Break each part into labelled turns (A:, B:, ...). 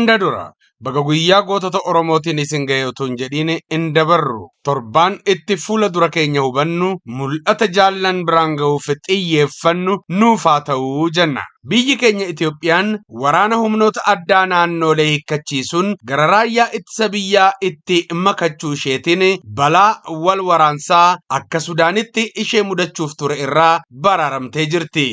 A: Hunda dura baga guyyaa gootota Oromootiin isin ga'e utuu hin jedhiin hin dabarru. Torbaan itti fuula dura keenya hubannu, mul'ata jaallan biraan ga'uuf xiyyeeffannu nuuf haa ta'uu jenna. Biyyi keenya Itoophiyaan waraana humnoota addaa naannoolee hiikkachiisuun gara raayyaa ittisa biyyaa itti makachuu isheetiin balaa wal waraansaa akka Sudaanitti ishee mudachuuf ture irraa baraaramtee jirti.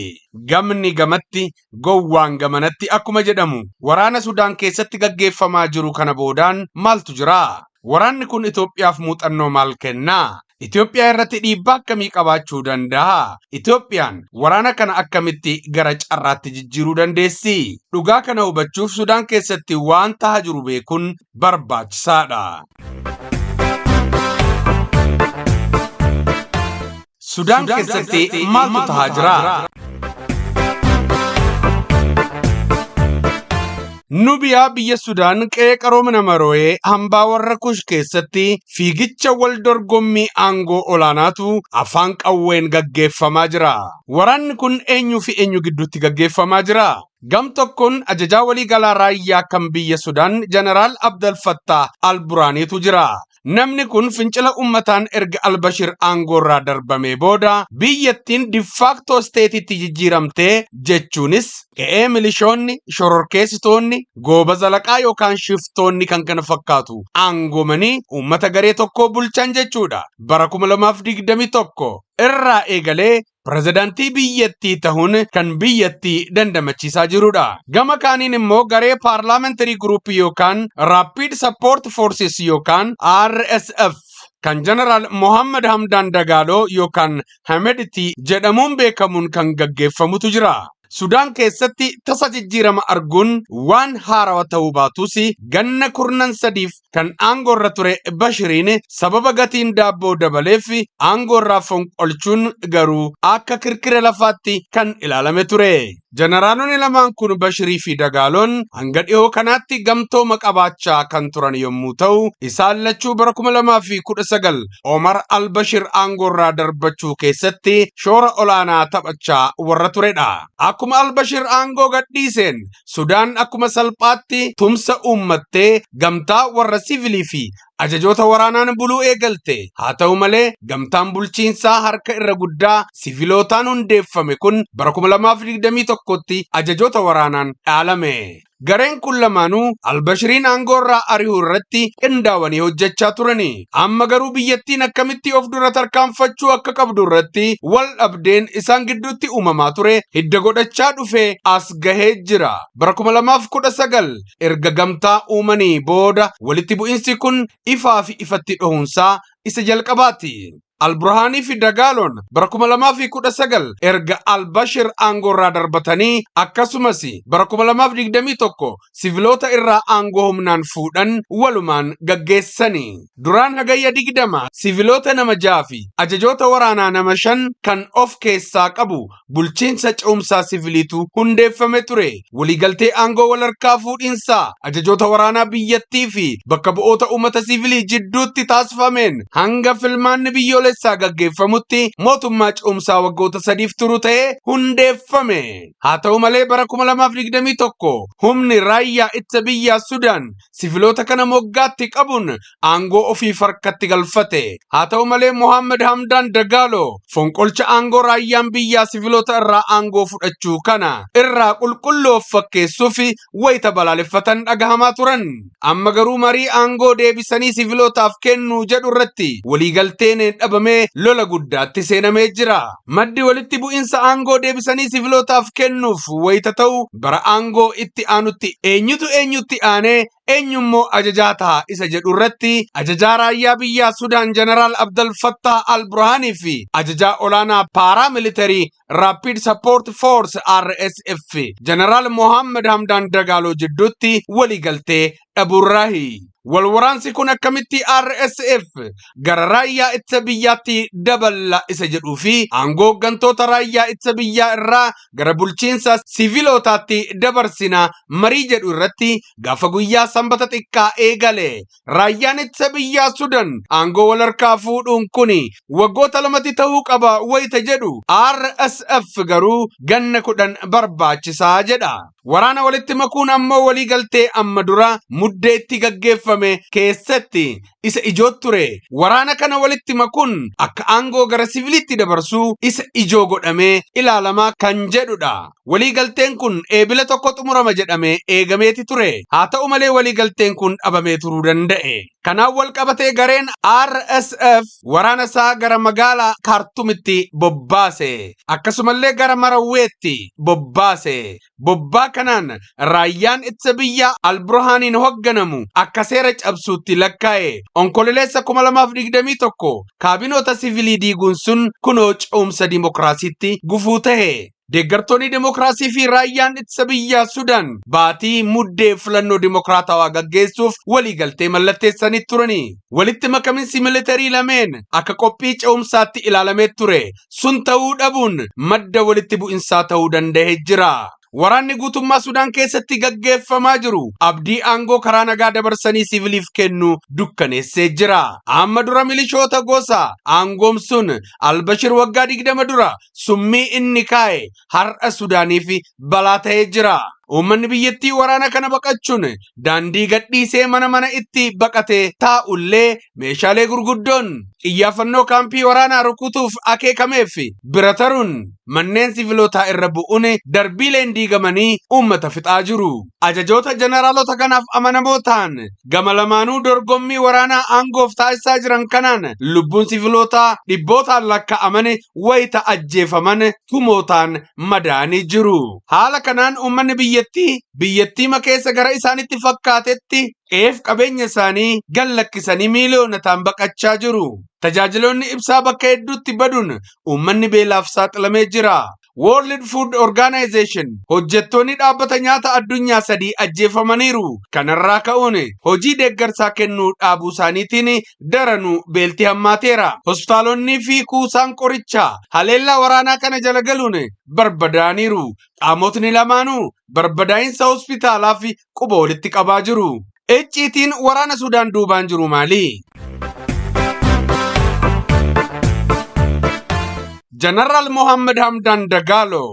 A: Gamni gamatti, gowwaan gamanatti akkuma jedhamu, waraana Sudaan keessatti gaggeeffamaa jiru kana boodaan maaltu jira? Waraanni kun Itoophiyaaf muuxannoo maal kenna? Itoophiyaa irratti dhiibbaa akkamii qabaachuu danda'a? Itoophiyaan waraana kana akkamitti gara carraatti jijjiiruu dandeessi? Dhugaa kana hubachuuf Sudaan keessatti waan tahaa jiru beekuun barbaachisaadha. Sudaan keessatti maaltu tahaa jira? Nubiyaa biyya Sudaan qe'ee qaroomina Marooyee hambaa warra Kush keessatti fiigicha wal dorgommii aangoo olaanaatu afaan qawween gaggeeffamaa jira. Waraanni kun eenyuu fi eenyu gidduutti gaggeeffamaa jira? Gam tokkoon ajajaa waliigalaa raayyaa kan biyya Sudaan Jeneraal Abdel Fattah al-Buraaniitu jira. Namni kun fincila ummataan erga Albashir aangoorraa darbamee booda biyyattiin de facto state'itti jijjiiramtee, jechuunis qe'ee milishoonni, shororkeessitoonni, goobazalaqaa yookaan shiftoonni kan kana fakkaatu aangoomanii uummata garee tokkoo bulchan jechuudha. Bara 2021 irraa eegalee pirezidaantii biyyattii tahuun kan biyyattii dandamachiisaa jirudha. Gama kaaniin immoo garee paramilitary group yookaan Rapid Support Forces yookaan RSF kan Jeneraal Mohammad Hamdaan Dagaaloo yookaan Hamedti jedhamuun beekamuun kan gaggeeffamutu jira. Sudaan keessatti tasa jijjiirama arguun waan haarawa ta'uu baatus, ganna kurnan sadiif kan aangoorra ture Bashiriin sababa gatiin daabboo dabaleef aangoorraa fonqolchuun garuu akka kirkira lafaatti kan ilaalame ture. Jeneraalonni lamaan kun, Bashirii fi Dagaaloon, hanga dhiyoo kanaatti gamtooma qabaachaa kan turan yommuu ta'u, isaan lachuu bara 2019 Omar al-Bashir aangoorraa darbachuu keessatti shoora olaanaa taphachaa warra turedha. Akkuma al-Bashir aangoo gadhiiseen Sudaan akkuma salphaatti tumsa uummattee gamtaa warra sivilii fi ajajoota waraanaan buluu eegalte. Haa ta'u malee, gamtaan bulchiinsaa harka irra guddaa sivilootaan hundeeffame kun bara 2021tti ajajoota waraanaan dhaalame. Gareen kun lamaanuu Albashiriin aangoo irraa ari'uu irratti qindaawanii hojjechaa turani. Amma garuu biyyattiin akkamitti of dura tarkaanfachuu akka qabdu irratti wal dhabdeen isaan gidduutti uumamaa ture hidda godhachaa dhufee as gahee jira. Bara 2019 erga gamtaa uumanii booda walitti bu'insi kun ifaa fi ifatti dhohuunsaa isa jalqabaati. Alburhaanii fi Dagaaloon bara 2019 erga Albashir aangoorraa darbatanii, akkasumas bara 2021 siviloota irraa aangoo humnaan fuudhan walumaan gaggeessani. Duraan Hagayya 20 siviloota nama ja'a fi ajajoota waraanaa nama shan kan of keessaa qabu bulchiinsa ce'umsaa siviliitu hundeeffame ture. Waliigaltee aangoo walharkaa fuudhinsaa ajajoota waraanaa biyyattii fi bakka bu'oota uummata sivilii jidduutti taasifameen hanga filmaanni biyyoolessaa gaggeeffamutti mootummaa ce'umsaa waggoota 3f turu ta'ee hundeeffame. Haa ta'u malee, bara 2021 humni raayyaa ittisa biyyaa Sudaan siviloota kana moggaatti qabuun aangoo ofii harkatti galfate. Haa ta'u malee, Mohaammed Hamdaan Dagaaloo fonqolcha aangoo raayyaan biyyaa siviloota irraa aangoo fudhachuu kana irraa qulqulluu of fakkeessuuf wayita balaaleffatan dhagahamaa turan. Amma garuu marii aangoo deebisanii sivilootaaf kennuu jedhu irratti waliigalteen dhabamee lola guddaatti seenamee jira. Maddi walitti bu'insa aangoo deebisanii sivilootaaf kennuuf wayita ta'u, bara aangoo itti aanutti eenyutu eenyutti aanee eenyummoo ajajaa ta'a isa jedhu irratti ajajaa raayyaa biyyaa Sudaan Jeneraal Abdel Fattah al-Burhaanii fi ajajaa olaanaa paramilitary Rapid Support Force RSF Jeneraal Mohammad Hamdaan Dagaaloo jidduutti waliigaltee dhabuurraahi. Walwaraansi kun akkamitti RSF gara raayyaa ittisa biyyaatti daballa isa jedhuu fi aangoo hooggantoota raayyaa ittisa biyyaa irraa gara bulchiinsa sivilootaatti dabarsina marii jedhu irratti gaafa guyyaa Sanbata xiqqaa eegale. Raayyaan ittisa biyyaa Sudan aangoo wal harkaa fuudhuun kun waggoota 2tti ta'uu qaba wayita jedhu, RSF garuu ganna 10 barbaachisaa jedha. Waraana walitti makuun ammoo waliigaltee amma dura Muddeetti gaggeeffame keessatti isa ijoo ture. Waraana kana walitti makuun akka aangoo gara siviilitti dabarsuu isa ijoo godhamee ilaalamaa kan jedhudha. Waliigalteen kun Eebila 1 xumurama jedhamee eegameeti ture. Haa ta'u malee waliigalteen kun dhabamee turuu danda'e. Kanaan wal qabatee gareen RSF waraana isaa gara magaalaa Kaartumitti bobbaase. Akkasumallee gara Marawweetti bobbaase. Bobbaa kanaan raayyaan ittisa biyyaa Alburhaaniin hogganamu akka seera cabsuutti lakkaa'e. Onkololeessa 2021 kaabinoota siviilii diiguun sun kunoo ce'umsa dimokiraasiitti gufuu tahe. Deeggartoonni dimokiraasii fi raayyaan ittisa biyyaa Sudaan baatii Muddee filannoo dimokiraatawaa gaggeessuuf waliigaltee mallatteessanii turani. Walitti makaminsi militarii lameen akka qophii ce'umsaatti ilaalamee ture. Sun ta'uu dhabuun madda walitti bu'insaa ta'uu danda'ee jira. Waraanni guutummaa Sudaan keessatti gaggeeffamaa jiru abdii aangoo karaa nagaa dabarsanii siviiliif kennu dukkaneessee jira. Amma dura milishoota gosa aangoomsuun Albashir waggaa 20 dura summii inni kaa'e har'a Sudaaniif balaa ta'ee jira. Uummanni biyyattii waraana kana baqachuun daandii gadhiisee mana mana itti baqatee taa'ullee, meeshaalee gurguddoon xiyyaafannoo kaampii waraanaa rukutuuf akeekameef bira taruun manneen siviilotaa irra bu'uun darbiileen diigamanii uummata fixaa jiru. Ajajoota jeneraalota kanaaf amanamoo ta'an gama lamaanuu dorgommii waraanaa aangoof taasisaa jiran kanaan lubbuun siviilotaa dhibbootaan lakkaa'aman wayita ajjeefaman, kumootaan madaa'anii jiru. Haala kanaan uummanni biyyattii keessa gara isaanitti fakkaatetti qe'eef qabeenya isaanii gad lakkisanii miiliyoonotaan baqachaa jiru. Tajaajiloonni ibsaa bakka hedduutti baduun uummanni beelaaf saaxilamee jira. World Food Organization, hojjettoonni dhaabbata nyaata addunyaa 3 ajjeefamaniiru. Kanarraa ka'uun hojii deeggarsaa kennuu dhaabuu isaaniitiin daranuu beelti hammaateera. Hospitaalonni fi kuusaan qorichaa haleellaa waraanaa kana jala galuun barbadaa'aniiru. Qaamotni lamaanuu barbadaa'insa hospitaalaa fi quba walitti qabaa jiru. Icciitiin waraana Sudaan duubaan jiru maali? Jeneraal Mohammad Hamdan Dagalo.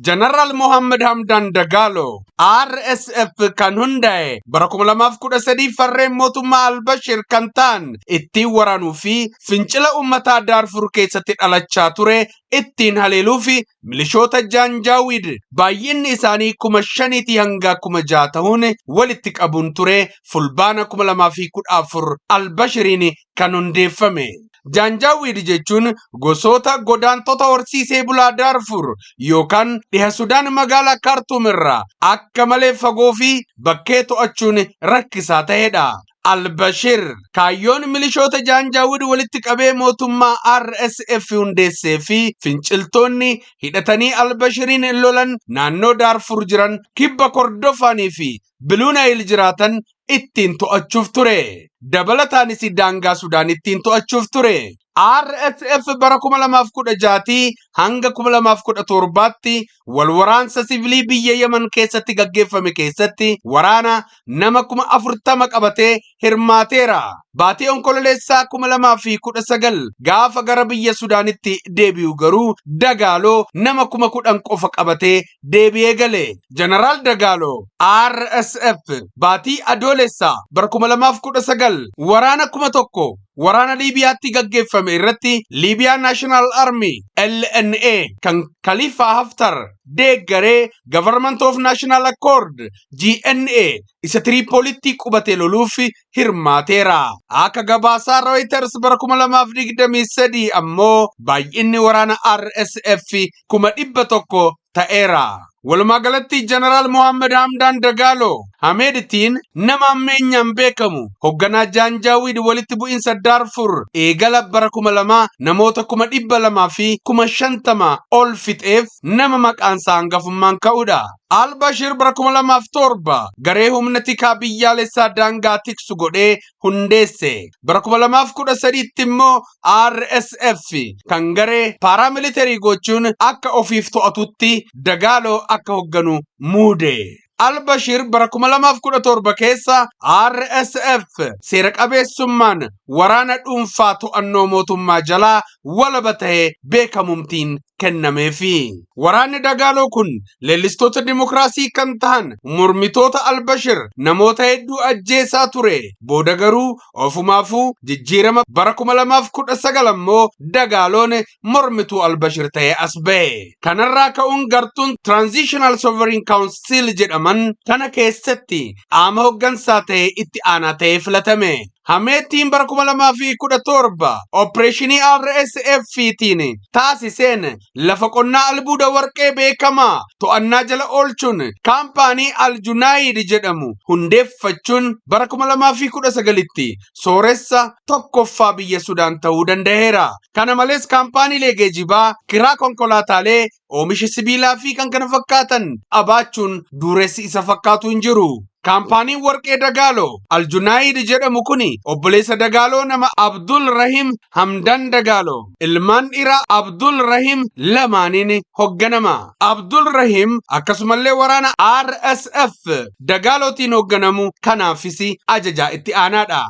A: Jeneraal Mohammad Hamdan Dagalo RSF kan hundaa'e bara 2013 farreen mootummaa Albashir kan ta'an ittiin waraanuu fi fincila uummataa Daarfur keessatti dhalachaa ture ittiin haleeluu fi milishoota Jaanjaawiid baay'inni isaanii 5,000 hanga 6,000 ta'uun walitti qabuun ture Fulbaana 2014 Albashiriin kan hundeeffame. Jaanjaawiid jechuun gosoota godaantota horsiisee bulaa Daarfur yookaan dhiha Sudaan magaalaa Kaartuum irraa akka malee fagoo fi bakkee to'achuun rakkisaa ta'edha. Albashir kaayyoon milishoota Jaanjaawid walitti qabee mootummaa RSF hundeessee fi finciltoonni hidhatanii Albashiriin lolan naannoo Daarfur jiran, kibba Kordofaanii fi Biluu Naayil jiraatan ittiin to'achuuf ture. Dabalataanis daangaa Sudaan ittiin to'achuuf ture. RSF bara 2016 hanga 2017tti wal waraansa sivilii biyya Yemen keessatti gaggeeffame keessatti waraana nama 40,000 qabatee hirmaateera. Baatii Onkololeessaa 2019 gaafa gara biyya Sudaanitti deebi'u garuu Dagaaloo nama 10,000 qofa qabatee deebi'ee gale. Jeneraal Dagaaloo RSF baatii Adoolessaa bara 2019 waraana 1,000 waraana Liibiyaatti gaggeeffame irratti Liibiyaa National Army LNA kan Khalifa Haftar deeggaree Government of National Accord GNA isa Tiriipoolitti qubate loluuf hirmaateera. Akka gabaasaa Reuters bara 2023 ammoo baay'inni waraana RSF 100,000 ta'eera. Walumaa galatti Jeneraal Mohaammed Hamdaan Dagaaloo Hameedittiin nama ammeenyaan beekamu, hoogganaa Jaanjaawiid, walitti bu'insa Daarfur eegala bara 2000 namoota 250,050 ol fixeef nama maqaansaa hangafummaan ka'udha. Albashir bara 2007 garee humna tikaa biyyaalessaa daangaa tiksu godhee hundeesse. Bara 2013tti immoo RSF kan garee paaraamilitarii gochuun akka ofiif to'atutti Dagaaloo akka hoogganu muude. Al-Bashir bara 2017 keessa RSF seera qabeessummaan waraana dhuunfaa to'annoo mootummaa jalaa walaba ta'ee beekamumtiin kennameefi. Waraanni Dagaaloo kun leellistoota dimokiraasii kan tahan mormitoota Al-Bashir namoota hedduu ajjeesaa ture. Booda garuu ofumaafuu jijjiirama bara 2019 ammoo Dagaaloon mormituu Al-Bashir ta'ee as bahe. Kanarraa ka'uun gartuun Transitional Sovereign Council jedhaman kana keessatti qaama hoggansaa ta'ee itti aanaa ta'ee filatame. Hameettiin bara 2017 opereeshinii RSF-tiin taasiseen lafa qonnaa albuuda warqee beekamaa to'annaa jala oolchuun kaampaanii Aljunaayid jedhamu hundeeffachuun bara 2019tti sooressa tokkoffaa biyya Sudaan ta'uu danda'eera. Kana malees kaampaaniilee geejibaa, kiraa konkolaataalee, oomisha sibiilaa fi kan kana fakkaatan qabaachuun dureessi isa fakkaatu hin jiru. Kaampaaniin warqee Dagaaloo Aljunaayid jedhamu kuni obboleessa Dagaaloo nama Abdul Rahim Hamdan Dagaaloo ilmaan dhiiraa Abdul Rahim lamaaniin hoogganama. Abdul Rahim akkasumallee waraana RSF Dagaalootiin hoogganamu kanaafis ajajaa itti aanaadha.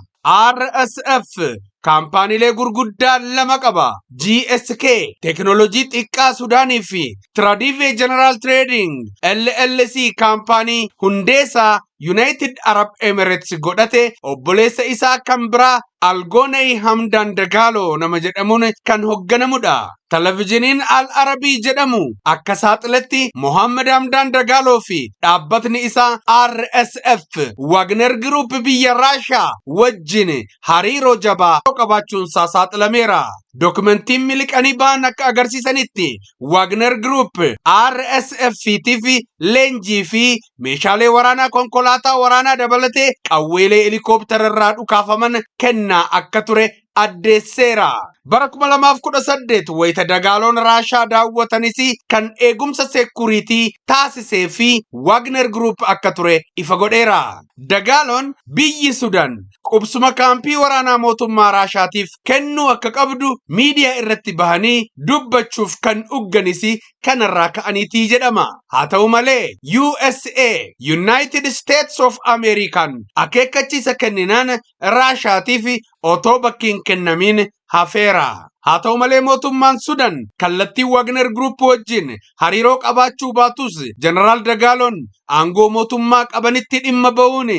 A: RSF kaampaaniilee gurguddaa lama qaba. GSK teekinooloojii xiqqaa Sudaanii fi Tradive General Trading LLC kaampaanii hundeessaa United Arab Emirates godhate obboleessa isaa kan biraa Algoonay Hamdan Dagaaloo nama jedhamuun kan hoogganamudha. Televizyiiniin Al Arabii jedhamu akka saaxiletti Mohammad Hamdan Dagaaloo fi dhaabbatni isaa RSF Wagner Group biyya Raashaa wajjin hariiroo jabaa qabaachuunsaa saaxilameera. Dokumentiin miliqanii ba'an akka agarsiisanitti Wagner Group RSF tiif leenjii fi meeshaalee waraanaa, konkolaataa waraanaa dabalatee qawweelee helikooптara irraa dhukaafaman kennaa akka ture addeesseera. Bara 2018 wayita Dagaaloon Raashaa daawwatanis kan eegumsa seekuriitii taasisee fi Wagner Group akka ture ifa godheera. Dagaaloon biyyi Sudaan qubsuma kaampii waraanaa mootummaa Raashaatiif kennuu akka qabdu miidiyaa irratti bahanii dubbachuuf kan ugganis kanarraa ka'aniitii jedhama. Haa ta'u malee USA, United States of American, akeekkachiisa kenninaan Raashaatiif otoo bakki hin kennamin hafeera. Haa ta'u malee mootummaan Sudan kallattii Wagner Group wajjin hariiroo qabaachuu baatus, Jeneraal Dagaaloon aangoo mootummaa qabanitti dhimma ba'uun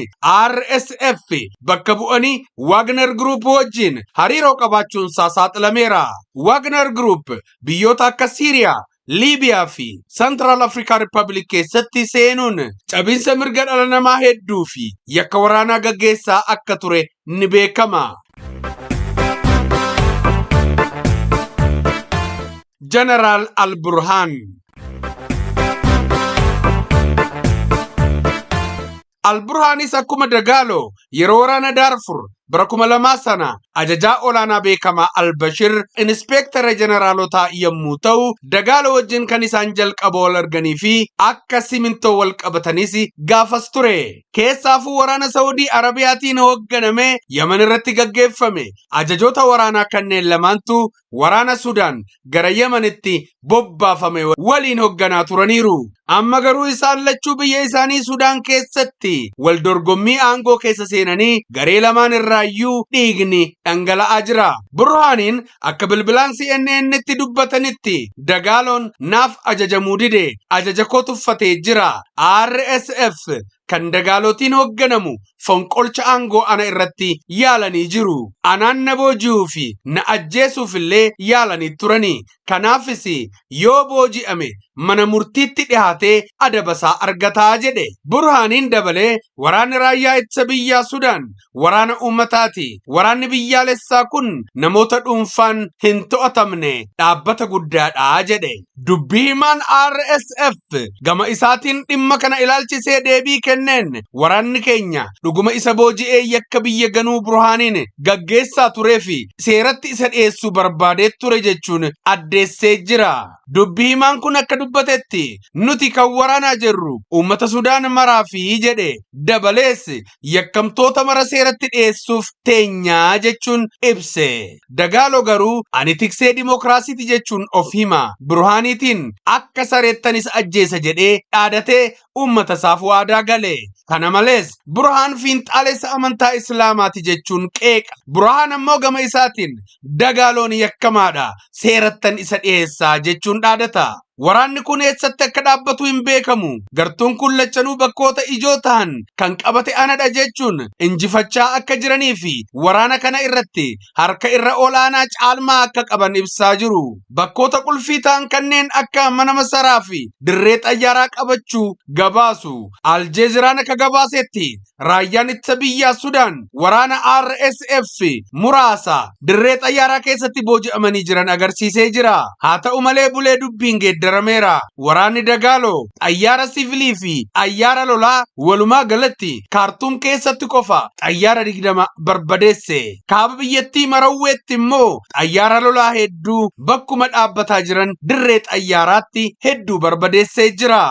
A: RSF bakka bu'anii Wagner Group wajjin hariiroo qabaachuunsaa saaxilameera. Wagner Group biyyoota akka Siiriyaa, Liibiyaa fi Central Africa Republic keessatti seenuun cabinsa mirga dhala namaa hedduu fi yakka waraanaa gaggeessaa akka ture ni beekama. Jeneraal Al-Burhaan. Al-Burhaanis akkuma Dagaaloo yeroo waraana Daarfur bara 2000 sana ajajaa olaanaa beekamaa Al-Bashir inspeektara jeneraalotaa yommuu ta'u, Dagaaloo wajjin kan isaan jalqaba wal arganii fi akka simintoo wal qabatanis gaafas ture. Keessaafuu waraana Saawudii Arabiyaatiin hoogganame Yaman irratti gaggeeffame ajajoota waraanaa kanneen lamaantu waraana Sudaan gara Yamanitti bobbaafame waliin hoogganaa turaniiru. Amma garuu isaan lachuu biyya isaanii Sudaan keessatti wal dorgommii aangoo keessa seenanii garee lamaan irraayyuu dhiigni dhangala'aa jira. Burhaaniin akka bilbilaan CNN'tti dubbatanitti, Dagaaloon naaf ajajamuu dide, ajaja koo tuffatee jira. RSF kan Dagaalootiin hoogganamu fonqolcha aangoo ana irratti yaalanii jiru. Anaan na booji'uu fi na ajjeesuuf illee yaalanii turani. Kanaafis yoo booji'ame mana murtiitti dhihaatee adabasaa argataa jedhe. Burhaaniin dabalee waraanni raayyaa ittisa biyyaa Sudaan waraana uummataati. Waraanni biyyaalessaa kun namoota dhuunfaan hin to'atamne, dhaabbata guddaadha jedhe. Dubbii himaan RSF gama isaatiin dhimma kana ilaalchisee deebii kennuun kenneen waraanni keenya dhuguma isa booji'ee yakka biyya ganuu Burhaaniin gaggeessaa turee fi seeratti isa dhiyeessuu barbaadee ture jechuun addeessee jira. Dubbi himaan kun akka dubbatetti nuti kan waraanaa jirru uummata Sudaan maraa fi jedhe dabalees yakkamtoota mara seeratti dhiyeessuuf teenyaa jechuun ibse. Dagaaloo garuu ani tiksee dimookiraasiiti jechuun of hima. Burhaaniitiin akka sareettanis ajjeesa jedhee dhaadatee uummata isaaf waadaa gale. Kana malees Burhaan fiinxaalessa amantaa Islaamaati jechuun qeeqa. Burhaan ammoo gama isaatiin Dagaaloon yakkamaadha seerattan isa dhiyeessaa jechuun dhaadata. Waraanni kun eessatti akka dhaabbatu hin beekamu. Gartuun kun lachanuu bakkoota ijoo ta'an kan qabate anadha jechuun injifachaa akka jiranii fi waraana kana irratti harka irra olaanaa caalmaa akka qaban ibsaa jiru. Bakkoota qulfii ta'an kanneen akka mana masaraa fi dirree xayyaaraa qabachuu gabaasu. Aljeeziraan akka gabaasetti raayyaan ittisa biyyaa Sudaan waraana RSF muraasa dirree xayyaaraa keessatti booji'amanii jiran agarsiisee jira. Haa ta'u malee bulee dubbiin geeddarameera. Waraanni Dagaaloo xayyaara sivilii fi xayyaara lolaa walumaa galatti Kaartuum keessatti qofa xayyaara 20 barbadeesse. Kaaba biyyattii Marawweetti immoo xayyaara lolaa hedduu bakkuma dhaabbataa jiran dirree xayyaaraatti hedduu barbadeessee jira.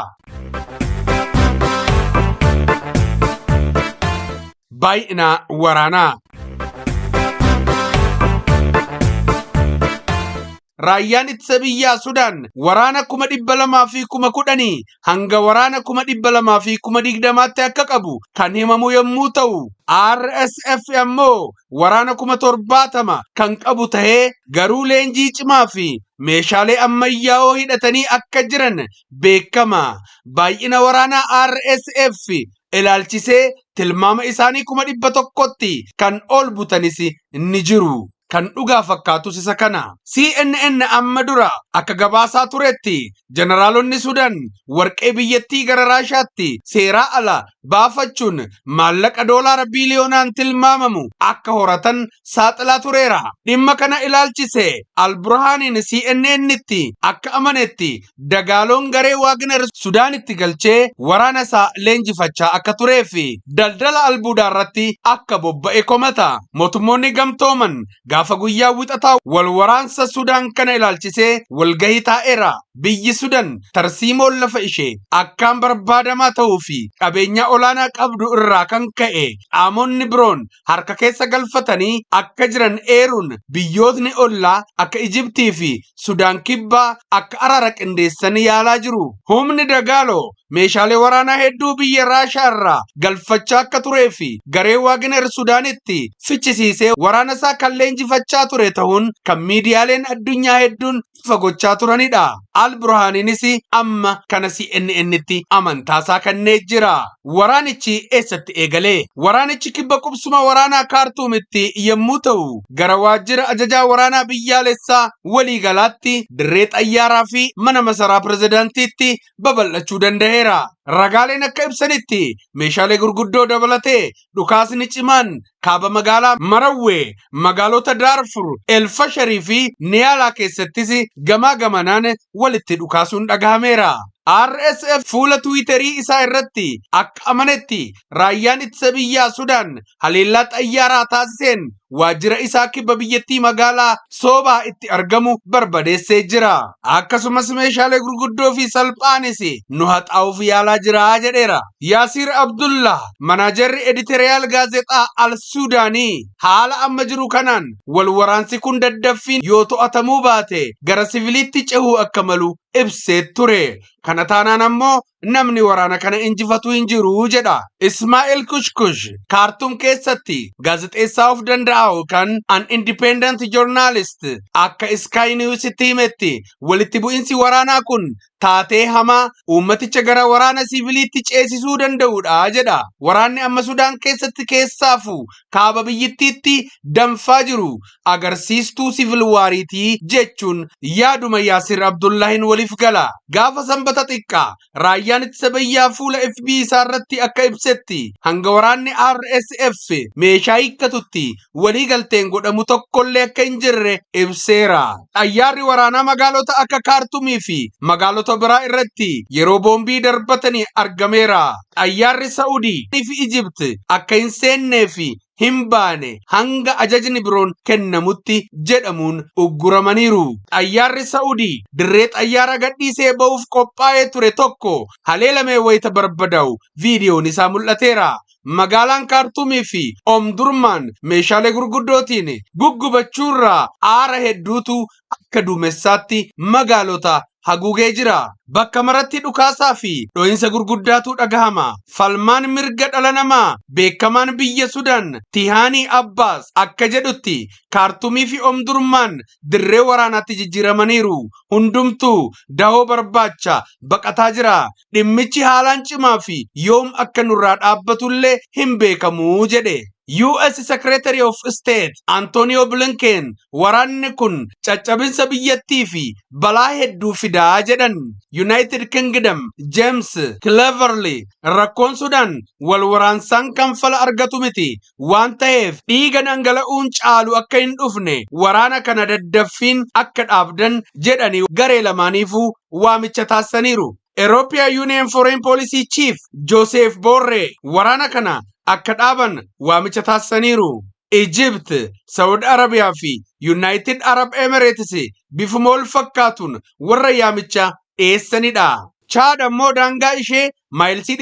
A: Baay'ina waraanaa. Raayyaan ittisa biyyaa Sudaan waraana 210,000 hanga waraana 220,000tti akka qabu kan himamu yommuu ta'u, RSF ammoo waraana 70,000 kan qabu tahee garuu leenjii cimaa fi meeshaalee ammayyaa'oo hidhatanii akka jiran beekama. Baay'ina waraanaa RSF ilaalchisee tilmaama isaanii 100,000tti kan ol butanis ni jiru. Kan dhugaa fakkaatus isa kana. CNN amma dura akka gabaasaa turetti jeneraalonni Sudan warqee biyyattii gara Raashaatti seeraa ala baafachuun maallaqa doolaara biiliyoonaan tilmaamamu akka horatan saaxilaa tureera. Dhimma kana ilaalchise Alburhaaniin CNN'tti akka amanetti Dagaaloon garee Waagner Sudaanitti galchee waraana isaa leenjifachaa akka turee fi daldala albuudaa irratti akka bobba'e komata. Mootummoonni gamtooman gaafa guyyaa Wixataa wal waraansa Sudaan kana ilaalchisee walgahii taa'eera. Biyyi Sudan tarsiimoon lafa ishee akkaan barbaadamaa ta'uu fi qabeenyaa olaanaa qabdu irraa kan ka'e qaamonni biroon harka keessa galfatanii akka jiran eeruun biyyootni ollaa akka Ijibtii fi Sudaan Kibbaa akka araara qindeessan yaalaa jiru. Humni Dagaaloo meeshaalee waraanaa hedduu biyya Raashaa irraa galfachaa akka turee fi garee Waagner Sudaanitti fichisiisee waraana isaa kan leenjifachaa ture ta'uun kan miidiyaaleen addunyaa hedduun ifa gochaa turanidha. Al Burhaaniinis amma kana CNN'tti amantaasaa kennee jira. Waraanichi eessatti eegale? Waraanichi kibba qubsuma waraanaa Kaartuumitti yommuu ta'u, gara waajjira ajajaa waraanaa biyyaalessaa waliigalaatti dirree xayyaaraa fi mana masaraa pirezidaantiitti babal'achuu danda'eera. Ragaaleen akka ibsanitti meeshaalee gurguddoo dabalatee dhukaasni cimaan kaaba magaalaa Marawwee, magaalota Daarfur, Elfasharii fi Niyaalaa keessattis gamaa gamanaan walitti dhukaasuun dhagahameera. RSF fuula Tiwiiterii isaa irratti akka amanetti raayyaan ittisa biyyaa Sudaan haleellaa xayyaaraa taasiseen waajjira isaa kibba biyyattii magaalaa Soobaa itti argamu barbadeessee jira. Akkasumas meeshaalee gurguddoo fi salphaanis nu haxaa'uuf yaalaa jira jedheera. Yaasiir Abdullah manaajarri editoriyaal gaazexaa Al Suudaanii haala amma jiru kanaan wal waraansi kun daddaffiin yoo to'atamuu baate gara siviliitti cehuu akka malu ibsee ture. Kana taanaan ammoo namni waraana kana injifatu hin jiru jedha. Ismaa'eel Kushkush Kaartuum keessatti gaazexeessaa of danda'a yookaan an independent journalist akka Sky Newsitti himetti walitti bu'insi waraanaa kun taatee hamaa uummaticha gara waraana siviiliitti ceesisuu danda'udha jedha. Waraanni amma Sudaan keessatti keessaafu kaaba biyyittiitti danfaa jiru agarsiistuu sivil waariitii jechuun yaaduma Yaasir Abdullaahiin waliif gala. Gaafa sanbata xiqqaa raayyaan ittisa biyyaa fuula FB isaa irratti akka ibsetti hanga waraanni RSF meeshaa hiikkatutti walii galteen godhamu tokkollee akka hin jirre ibseera. Xayyaarri waraanaa magaalota akka Kaartumii fi magaalota Magaalota biraa irratti yeroo boombii darbatanii argameera. Xayyaarri Sa'udii fi Ijipt akka hin seennee fi hin baane hanga ajajni biroon kennamutti jedhamuun ugguramaniiru. Xayyaarri Sa'udii dirree xayyaara gadhiisee ba'uuf qophaa'ee ture tokko haleelamee wayita barbadaa'u viidiyoon isaa mul'ateera. Magaalaan Kaartuumii fi Omdurmaan meeshaalee gurguddootiin guggubachuurraa aara hedduutu akka duumessaatti magaalota haguugee jira. Bakka maratti dhukaasaa fi dho'iinsa gurguddaatu dhagahama. Falmaan mirga dhala namaa beekamaan biyya Sudaan Tihaanii Abbaas akka jedhutti, Kaartumii fi Omdurmaan dirree waraanaatti jijjiiramaniiru. Hundumtuu dahoo barbaacha baqataa jira. Dhimmichi haalaan cimaa fi yoom akka nurraa dhaabbatullee hin beekamu jedhe. US Secretary of State Antonio Blinken waraanni kun caccabinsa biyyattii fi balaa hedduu fidaa jedhan. United Kingdom James Cleverly rakkoon Sudaan wal waraansaan kan fala argatu miti waan ta'eef, dhiiga dhangala'uun caalu akka hin dhufne waraana kana daddaffiin akka dhaabdan jedhanii garee lamaaniifuu waamicha taasisaniiru. European Union Foreign Policy Chief Joseph Borrell waraana kana akka dhaaban waamicha taasisaniiru. Egypt, Saudi Arabiyaa fi United Arab Emirates bifuma wal fakkaatuun warra yaamicha dhiyeessanidha. Chaad ammoo daangaa ishee maayilsii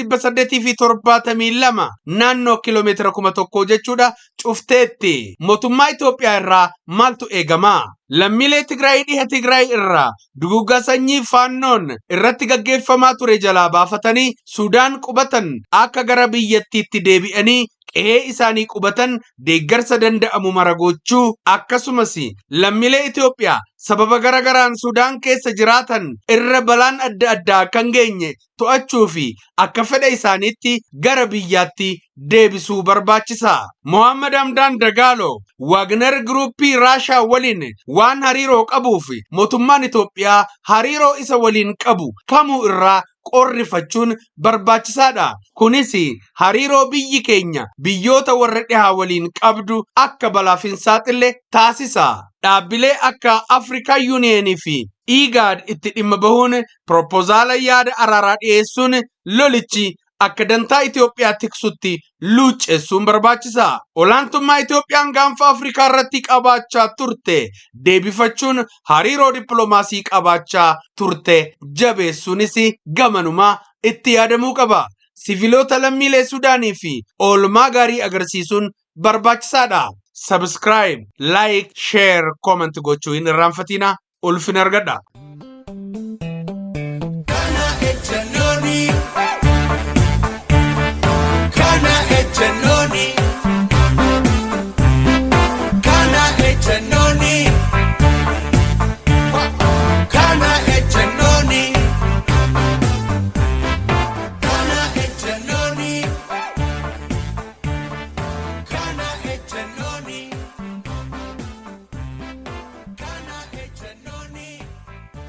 A: 872, naannoo kiiloomeetira 1000 jechuudha, cufteetti. Mootummaa Itoophiyaa irraa maaltu eegama? Lammiilee Tigraay dhiha Tigraay irraa duguuggaa sanyii faannoon irratti gaggeeffamaa ture jalaa baafatanii Sudaan qubatan akka gara biyyattiitti deebi'anii qe'ee isaanii qubatan deeggarsa danda'amu mara gochuu, akkasumas lammiilee Itoophiyaa sababa garagaraan Sudaan keessa jiraatan irra balaan adda addaa akka hin geenye to'achuu fi akka fedha isaaniitti gara biyyaatti deebisuu barbaachisa. Mohammad Hamdaan Dagaalo Waagner Giruuppii Raashaa waliin waan hariiroo qabuuf, mootummaan Itoophiyaa hariiroo isa waliin qabu kamuu irraa qorrifachuun barbaachisaadha. Kunis hariiroo biyyi keenya biyyoota warra dhihaa waliin qabdu akka balaaf hin saaxille taasisa. Dhaabbilee akka African Union fi IGAD itti dhimma bahuun piroopozaala yaada araaraa dhiyeessuun lolichi akka dantaa Itoophiyaa tiksutti luucceessuun barbaachisa. Olaantummaa Itoophiyaan gaanfa Afrikaa irratti qabaachaa turte deebifachuun hariiroo dippiloomaasii qabaachaa turte jabeessuunis gamanumaa itti yaadamuu qaba. Siviilota lammiilee Sudaanii fi oolmaa gaarii agarsiisuun barbaachisaadha. Subscribe, like, share, comment gochuu hin irraanfatinaa. Ulfina argadha.